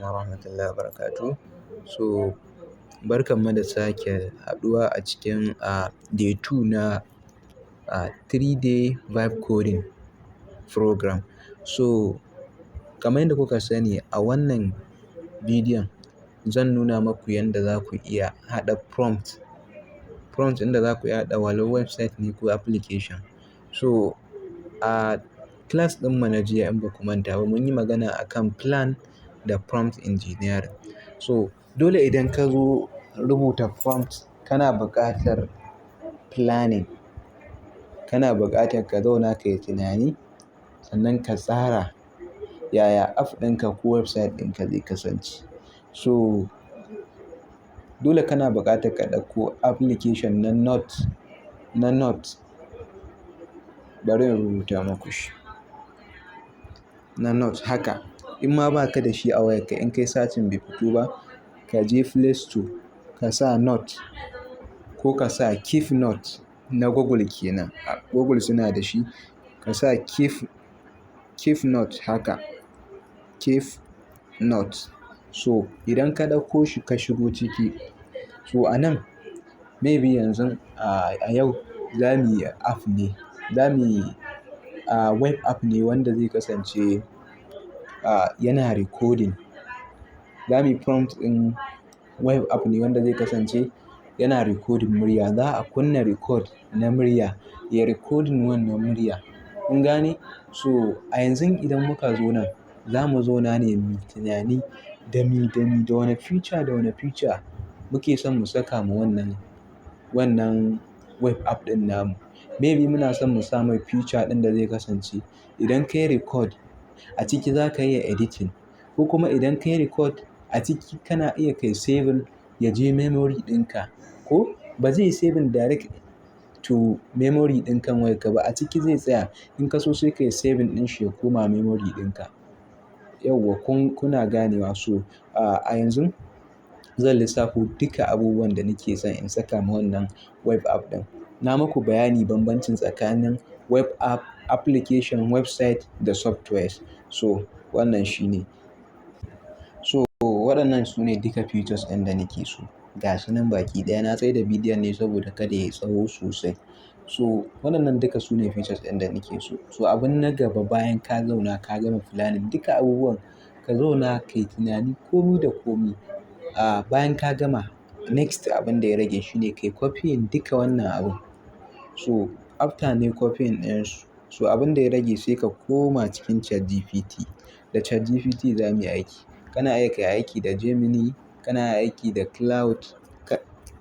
Warahmatullahi wabarakatuh. So, barkan mu da sake haɗuwa a cikin day 2 na 3-day vibe coding program. So, kamar yadda kuka sani, a wannan bidiyon zan nuna maku yadda za ku iya haɗa prompt. Prompt inda za ku iya haɗa walau website ne ko application. So, a class ɗin mu na jiya, in ba ku manta ba, mun yi magana akan plan da prompt engineering. So, dole idan ka zo rubuta prompt kana buƙatar planning. Kana buƙatar ka zauna ka yi tunani, sannan ka tsara yaya app ɗinka ko website ɗinka zai kasance. So, dole kana buƙatar ka ɗauko application na Note. Bari in rubuta maku shi. Na Note haka. In ma ba ka da shi a wayarka, in kai searching bai fito ba, ka je Play Store ka sa Note ko ka sa Keep Note na Google kenan. Google suna da shi. Ka sa Keep Note haka. Keep Note. So, idan ka ɗauko shi ka shigo ciki, so a nan maybe yanzu a yau za mu yi app ne. Za mu yi web app ne wanda zai kasance yana recording. Za mu yi prompt ɗin web app ne wanda zai kasance yana recording murya. Za a kunna record na murya, ya recording wannan murya. Kun gane? So, a yanzun idan muka zo nan, za mu zauna ne mu yi tunani dami dami, da wane feature muke son mu saka ma wannan web app ɗin namu. Maybe muna son mu sa mai feature ɗin da zai kasance idan ka yi record a ciki za ka iya editing, ko kuma idan ka yi record a ciki kana iya kai saving ya je memory ɗinka, ko ba zai saving direct to memory ɗin kan wayarka ba, a ciki zai tsaya. In ka so, sai ka yi saving ɗin shi ya koma memory ɗinka. Yauwa, kuna ganewa? So, a yanzu zan lissafo duka abubuwan da nake son in saka ma wannan web app ɗin. Na muku bayani bambancin tsakanin web app, application, website da softwares. So, wannan shine. So, waɗannan su ne duka features ɗin da nake so. Ga su nan baki ɗaya. Na tsai da bidiyon ne saboda kada ya yi tsawo sosai. So, waɗannan duka su ne features ɗin da nake so. So, abin na gaba, bayan ka zauna ka gama planning duka abubuwan, ka zauna ka yi tunani komi da komi. Bayan ka gama, next abin da ya rage shine kai copying duka wannan abun. So, after nayi copying ɗinsu, so abin da ya rage sai ka koma cikin ChatGPT. Da ChatGPT za mu yi aiki. Kana iya kai aiki da Gemini, kana aiki da Claude,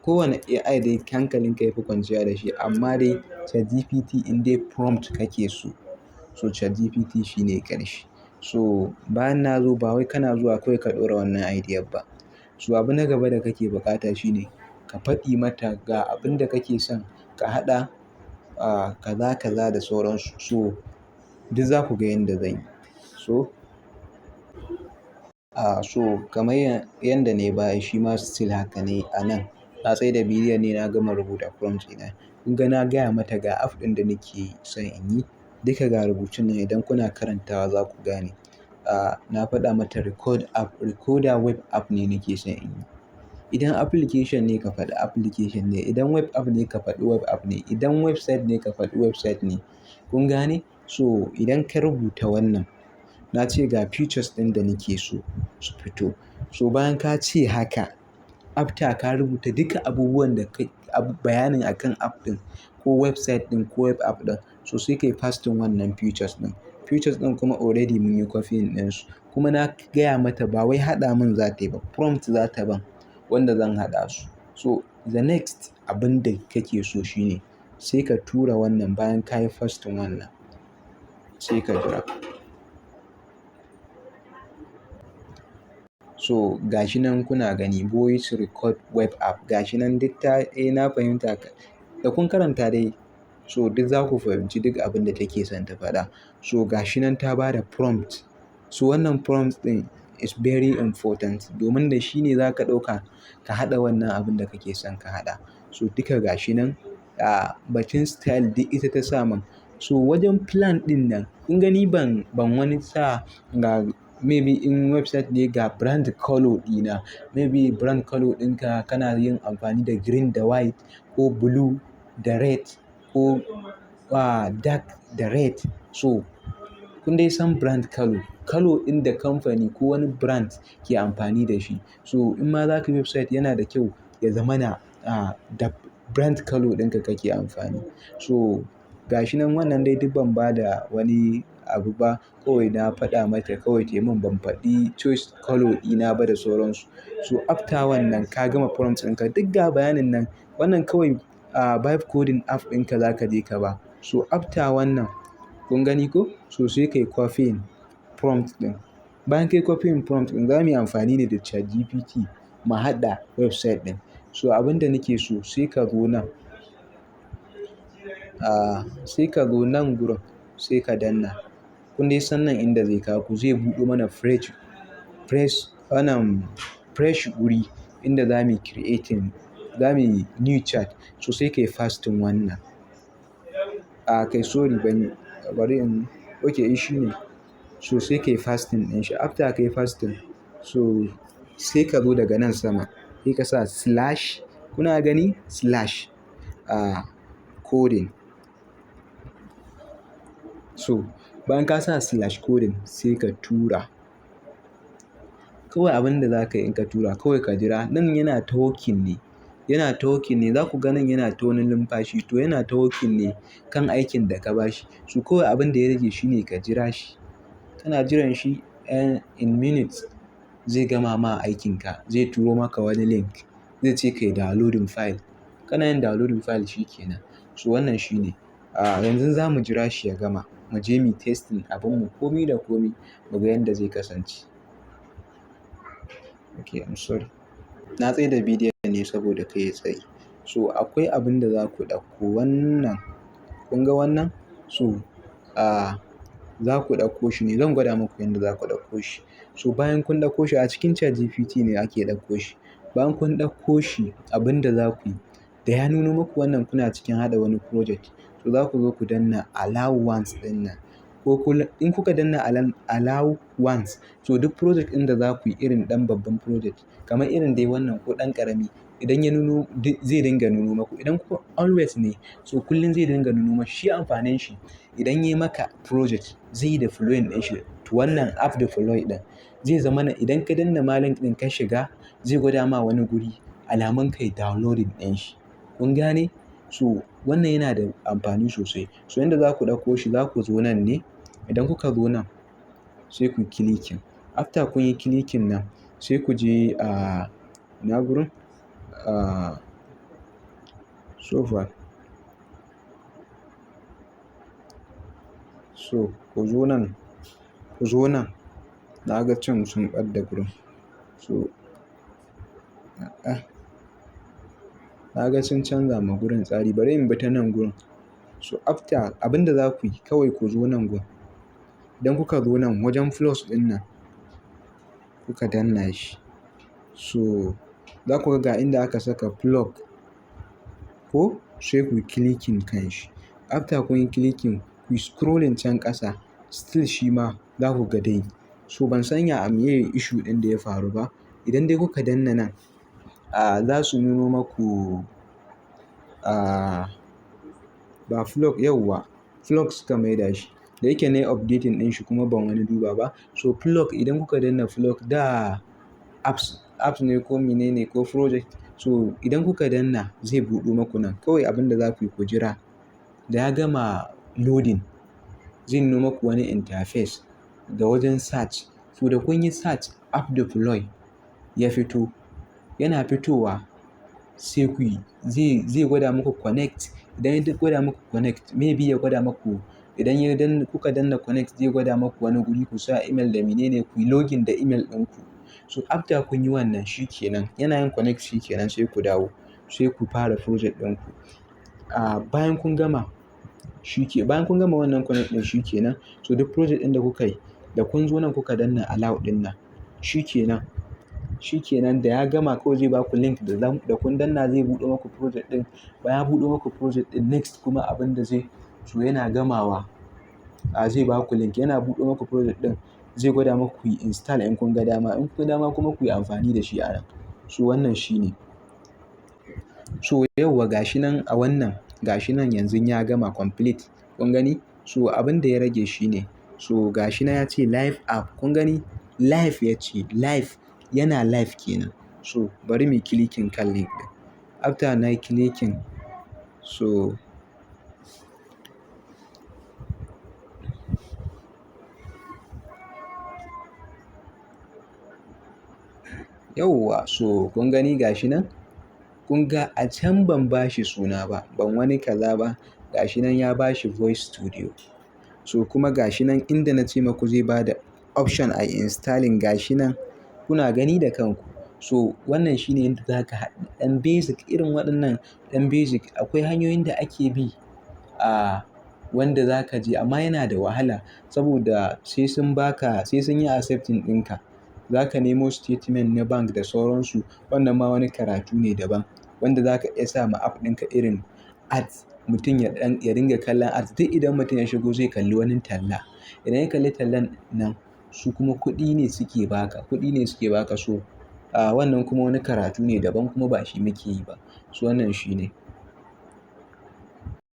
kowane AI dai hankalinka yafi kwanciya da shi. Amma dai ChatGPT, in dai prompt kake so, so ChatGPT shine ƙarshe. So, bayan na zo, ba wai kana zuwa kawai ka ɗora wannan idea ba. So, abu na gaba da kake buƙata shine ka faɗi mata ga abin da kake son ka haɗa, kaza kaza da sauransu. So, duk za ku ga yanda zan yi. So kamar yanda na yi baya, shi ma still haka ne a nan. Na tsai da bidiyon ne, na gama rubuta prompt ɗina. Kun ga na gaya mata ga app ɗin da nake son in yi. Duka ga rubutun nan, idan kuna karantawa za ku gane. Na faɗa mata record app, recorder web app ne nake son in yi. Idan application ne, ka faɗi application ne. Idan web app ne, ka faɗi web app ne. Idan website ne, ka faɗi website ne. Kun gane? So, idan ka rubuta wannan, na ce ga features ɗin da nake so su fito. So, bayan ka ce haka, after ka rubuta duka abubuwan da ka bayanin akan app ɗin ko website ɗin ko web app ɗin, so sai ka yi pasting wannan features ɗin. Features ɗin kuma already mun yi copying ɗinsu. Kuma na gaya mata ba wai haɗa mun za ta yi ba, prompt za ta ban wanda zan haɗa su. So, the next abin da kake so shine sai ka tura wannan. Bayan ka yi pasting wannan, sai ka jira. So, ga shi nan kuna gani, voice record web app. Ga shi nan duk ta, eh, na fahimta. Da kun karanta dai, so duk za ku fahimci duk abin da take son ta faɗa. So, ga shi nan ta ba da prompt. So, wannan prompt ɗin is very important domin da shi ne za ka ɗauka ka haɗa wannan abin da kake son ka haɗa. So, duka ga shi nan, batun style duk ita ta sa mun. So, wajen plan ɗin nan, kun gani, ban wani sa ga Maybe in website ne, ga brand color ɗina. Maybe brand color ɗinka kana yin amfani da green da white ko blue da red ko dark da red. So kun dai san brand color, color ɗin da kamfani ko wani brand ke amfani da shi. So in ma za ka yi website, yana da kyau ya zama na da brand color ɗinka kake amfani. So ga shi nan, wannan dai duk ban ba da wani abu ba. Kawai na faɗa mata kawai tayi mun, ban faɗi choice color ɗina ba da sauransu. So after wannan ka gama prompt ɗinka, duk ga bayanin nan, wannan kawai vibe coding app ɗinka za ka je ka ba. So after wannan, kun gani ko? So sai ka yi copying prompt ɗin. Bayan ka yi copying prompt ɗin, za mu yi amfani ne da ChatGPT mu haɗa website ɗin. So abin da nake so, sai ka zo nan. Sai ka zo nan gurin, sai ka danna. Kun dai san nan inda zai kawo ku, zai buɗe mana fresh, fresh wannan fresh guri inda za muyi creating, za muyi new chat. So sai ka yi pasting wannan. A kai, sorry, ban bari in, okay, shi ne. So sai ka yi pasting ɗin shi. After ka yi pasting, so sai ka zo daga nan sama sai ka sa slash, kuna gani, slash coding. So bayan ka sa slash coding, sai ka tura. Kawai abin da za ka yi in ka tura, kawai ka jira. Nan yana talking ne, yana talking ne. Za ku ga nan yana ta wani numfashi, to yana talking ne kan aikin da ka ba shi. So kawai abin da ya rage shine ka jira shi. Kana jiran shi, in minutes zai gama ma aikinka. Zai turo maka wani link, zai ce ka yi downloading file. Kana yin downloading file, shi ke nan. So wannan shine. Yanzu za mu jira shi ya gama. Mu je mu testing abin mu komi da komi, mu ga yanda zai kasance. Okay, I'm sorry. Na tsai da bidiyon ne saboda kai ya tsayi. So akwai abin da za ku ɗauko wannan. Kun ga wannan? So za ku ɗauko shi ne. Zan gwada muku yanda za ku ɗauko shi. So bayan kun ɗauko shi, a cikin ChatGPT ne ake ɗauko shi. Bayan kun ɗauko shi, abin da za ku yi, da ya nuno muku wannan, kuna cikin haɗa wani project. So za ku zo ku danna allow once ɗin nan. Ko in kuka danna allow once, so duk project ɗin da za ku yi, irin ɗan babban project kamar irin dai wannan ko ɗan ƙarami, idan ya nuno zai dinga nuno maku. Idan kuma always ne, so kullum zai dinga nuno maka shi. Amfanin shi, idan ya yi maka project, zai yi deploying ɗin shi to wannan app deploy ɗin. Zai zama na idan ka danna ma link ɗin ka shiga, zai gwada ma wani guri alamun kai downloading ɗin shi. Kun gane? So wannan yana da amfani sosai. So yanda za ku ɗauko shi, za ku zo nan ne. Idan kuka zo nan, sai ku yi clicking. After kun yi clicking nan, sai ku je a ina gurin? So far. So ku zo nan, ku zo nan. Na ga can sun ɓad da gurin. So, a'a. Na ga sun canza ma gurin tsari. Bari in bi ta nan gurin. So after, abin da za ku yi, kawai ku zo nan gun. Idan kuka zo nan wajen plus ɗin nan, kuka danna shi. So za ku ga inda aka saka plug ko, sai ku yi clicking kan shi. After kun yi clicking, ku yi scrolling can ƙasa, still shi ma za ku ga dai. So ban san ya meye issue ɗin da ya faru ba. Idan dai kuka danna nan, za su nuno maku, ba plug yauwa, plug suka maida shi. Da yake na yi updating ɗin shi kuma ban wani duba ba. So plug, idan kuka danna plug da apps, apps ne ko mene ne ko project. So idan kuka danna, zai buɗe maku nan. Kawai abin da za ku yi, ku jira. Da ya gama loading, zai nuno maku wani interface da wajen search. So da kun yi search app deploy, ya fito. Yana fitowa, sai ku yi, zai gwada muku connect. Idan ya gwada muku connect, maybe ya gwada maku, idan ya danna, kuka danna connect, zai gwada maku wani guri ku sa email da mene ne, ku yi login da email ɗinku. So after kun yi wannan, shi ke nan. Yana yin connect, shi ke nan, sai ku dawo sai ku fara project ɗinku. Bayan kun gama shi ke, bayan kun gama wannan connect ɗin, shi ke nan. So duk project ɗin da kuka yi, da kun zo nan kuka danna allow ɗin nan, shi ke nan. Shi ke nan, da ya gama kawai zai baku link da kun danna zai buɗe maku project ɗin. Bayan ya buɗe maku project ɗin, next kuma abin da zai, so yana gamawa, zai baku link. Yana buɗe maku project ɗin, Zai gwada maku ku yi install in kun ga dama. In kun ga dama kuma ku yi amfani da shi a nan. So wannan shine. So yauwa gashi nan a wannan, gashi nan yanzu ya gama complete. Kun gani? So abin da ya rage shine, so gashi nan ya ce live app. Kun gani? Live ya ce, live yana live kenan. So bari muyi clicking kan link ɗin. After na yi clicking, so yauwa, so kun gani gashi nan? Kun ga a can ban bashi suna ba, ban wani kaza ba. Gashi nan ya bashi Voice Studio. So kuma gashi nan inda na ce maku zai bada option a installing, gashi nan kuna gani da kanku. So wannan shine yadda za ka haɗa ɗan basic irin waɗannan ɗan basic. Akwai hanyoyin da ake bi a wanda za ka je, amma yana da wahala saboda sai sun baka, sai sun yi accepting ɗinka. Za ka nemo statement na bank da sauransu. Wannan ma wani karatu ne daban wanda za ka iya sa ma app ɗinka irin ads. Mutum ya ɗan ya dinga kallon ads. Duk idan mutum ya shigo zai kalli wani talla. Idan ya kalli tallan nan, su kuma kuɗi ne suke baka, kuɗi ne suke baka. So a wannan kuma wani karatu ne daban kuma ba shi muke yi ba. So wannan shine.